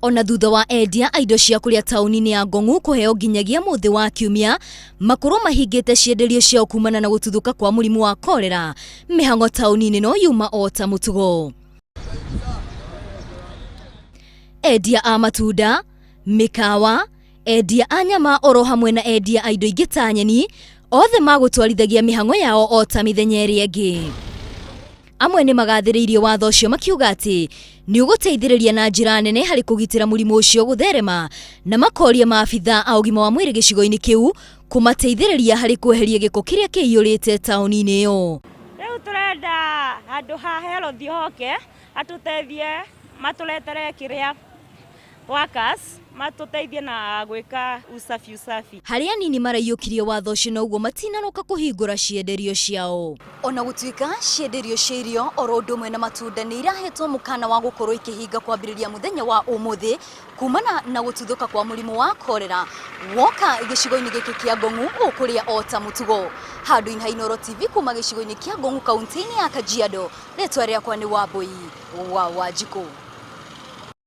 Ona thutha wa endia a indo cia kũrĩa taũni-inĩ ya Ngong'u kũheo nginyagia mũthĩ wa Kiumia makorwo mahingĩte cienderio ciao kumana na gũtuthũka kwa mũrimũ wa korera, mĩhang'o taũni-inĩ no yuma o ta mũtugo. Endia a matunda, mĩkawa, endia a nyama oro hamwe na endia a indo ingĩ ta nyeni othe magũtwarithagia mĩhang'o yao o ta mĩthenya ĩrĩa ĩngĩ. Amwe nĩ magathĩrĩirie watho ũcio makiuga atĩ nĩ ũgũteithĩrĩria na njĩra nene harĩ kũgitĩra mũrimũ ũcio gũtherema na makoria maabitha a ũgima wa mwĩrĩ gĩcigo-inĩ kĩu kũmateithĩrĩria harĩ kweheria gĩko kĩrĩa kĩiyũrĩte taũni-inĩ ĩyo. Rĩu tũrenda handũ ha health hoke atũteithie matũretere kĩrĩa workers matũteithie na gwĩka usafi usafi. Harĩ anini maraiyũkirie watho ũcio na ũguo matinaroka kũhingũra cienderio ciao. Ona gũtuĩka cienderio cia irio oro ũndũ ũmwe na matunda nĩ irahetwo mũkana wa gũkorwo ikĩhinga kwambĩrĩria mũthenya wa ũmũthĩ kumana na gũtuthũka kwa mũrimũ wa korera woka gĩcigo-inĩ gĩkĩ kĩa Ngong'u ũkũrĩa o ta mũtugo. Handũ-inĩ ha Inooro TV kuma gĩcigo-inĩ kĩa Ngong'u kaunti-inĩ ya Kajiado, rĩtwa rĩakwa nĩ Wambũi wa Wanjikũ.